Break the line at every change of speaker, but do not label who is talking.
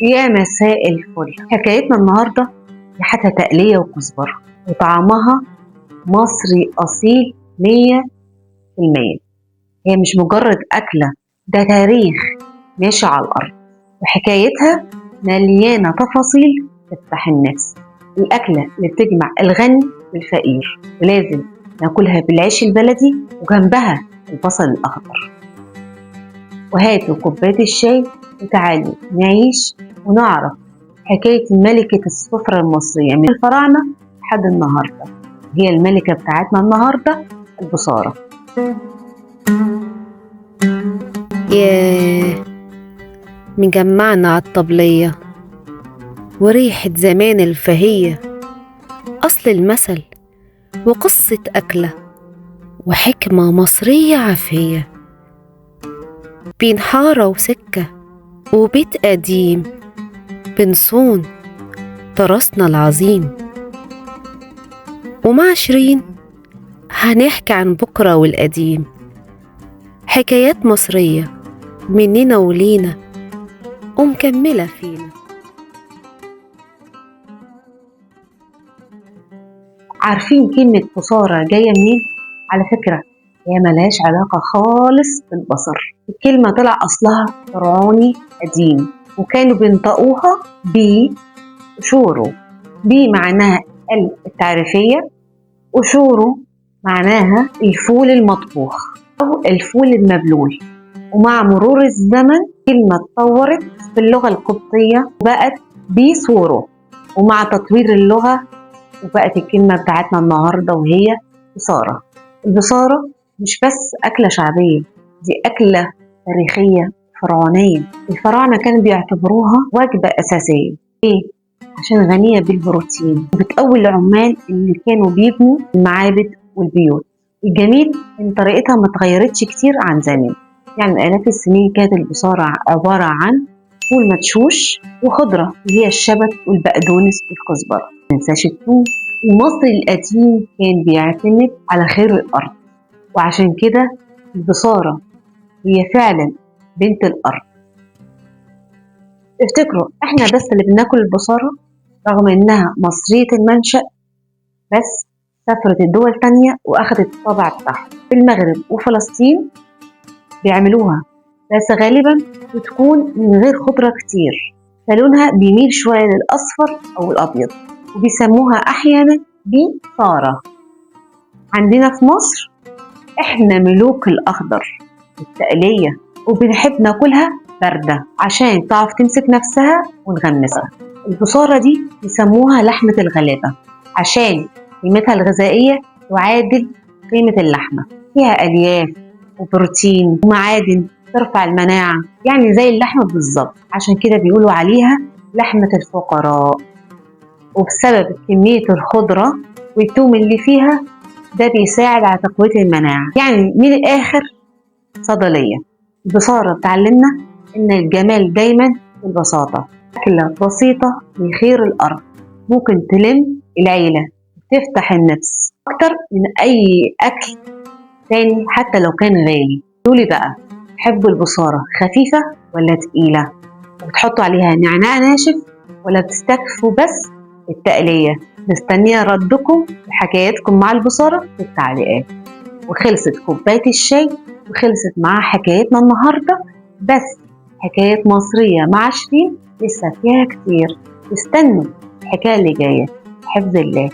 يا مساء الفل. حكايتنا النهارده ريحتها تقلية وكزبرة وطعمها مصري أصيل 100%. هي مش مجرد أكلة، ده تاريخ ماشي على الأرض، وحكايتها مليانة تفاصيل تفتح النفس. الأكلة اللي بتجمع الغني والفقير، ولازم ناكلها بالعيش البلدي وجنبها البصل الأخضر. وهاتوا كوباية الشاي وتعالوا نعيش ونعرف حكاية ملكة السفرة المصرية من الفراعنة لحد النهاردة. هي الملكة بتاعتنا النهاردة البصارة.
ياه، مجمعنا على الطبلية وريحة زمان الفهية، أصل المثل وقصة أكلة وحكمة مصرية عافية، بين حارة وسكة وبيت قديم بنصون تراثنا العظيم. ومع شيرين هنحكي عن بكرة والقديم، حكايات مصرية مننا ولينا ومكملة فينا.
عارفين كلمة بصارة جاية منين؟ على فكرة هي ملهاش علاقة خالص بالبصر. الكلمة طلع أصلها فرعوني قديم، وكانوا بينطقوها بشورو. بي معناها التعريفية، وشورو معناها الفول المطبوخ أو الفول المبلول. ومع مرور الزمن كلمة اتطورت في اللغة القبطية وبقت بيسورو، ومع تطوير اللغة وبقت الكلمة بتاعتنا النهاردة وهي بصارة. البصارة مش بس أكلة شعبية، دي أكلة تاريخية فرعونية. الفراعنة كانوا بيعتبروها وجبة أساسية. ليه؟ عشان غنية بالبروتين وبتقوي العمال اللي كانوا بيبنوا المعابد والبيوت. الجميل إن طريقتها ما اتغيرتش كتير عن زمان، يعني آلاف السنين كانت البصارة عبارة عن فول مدشوش وخضرة اللي هي الشبت والبقدونس والكزبرة، ما ننساش الثوم. المصري القديم كان بيعتمد على خير الأرض، وعشان كده البصارة هي فعلا بنت الأرض. افتكروا احنا بس اللي بناكل البصارة رغم انها مصرية المنشأ، بس سافرت الدول تانية واخدت الطابع بتاعها. في المغرب وفلسطين بيعملوها، بس غالبا بتكون من غير خضرة كتير، فلونها بيميل شوية للأصفر أو الأبيض، وبيسموها أحيانا بصارة. عندنا في مصر احنا ملوك الأخضر التقلية، وبنحب ناكلها باردة عشان تعرف تمسك نفسها ونغمسها. البصارة دي بيسموها لحمة الغلابة عشان قيمتها الغذائية تعادل قيمة اللحمة، فيها ألياف وبروتين ومعادن ترفع المناعة، يعني زي اللحمة بالظبط. عشان كده بيقولوا عليها لحمة الفقراء. وبسبب كمية الخضرة والثوم اللي فيها ده بيساعد على تقوية المناعة، يعني من الآخر صيدلية. البصارة بتعلمنا إن الجمال دايما في البساطة. أكلة بسيطة من خير الأرض ممكن تلم العيلة وتفتح النفس أكتر من أي أكل تاني حتى لو كان غالي. قولي بقى، تحبوا البصارة خفيفة ولا تقيلة؟ وبتحطوا عليها نعناع ناشف ولا بتستكفوا بس التقلية؟ مستنية ردكم وحكاياتكم مع البصارة في التعليقات. وخلصت كوباية الشاي وخلصت مع حكايتنا النهاردة، بس حكايات مصرية مع شيرين لسه فيها كتير. استنوا الحكاية اللي جاية. حفظ الله.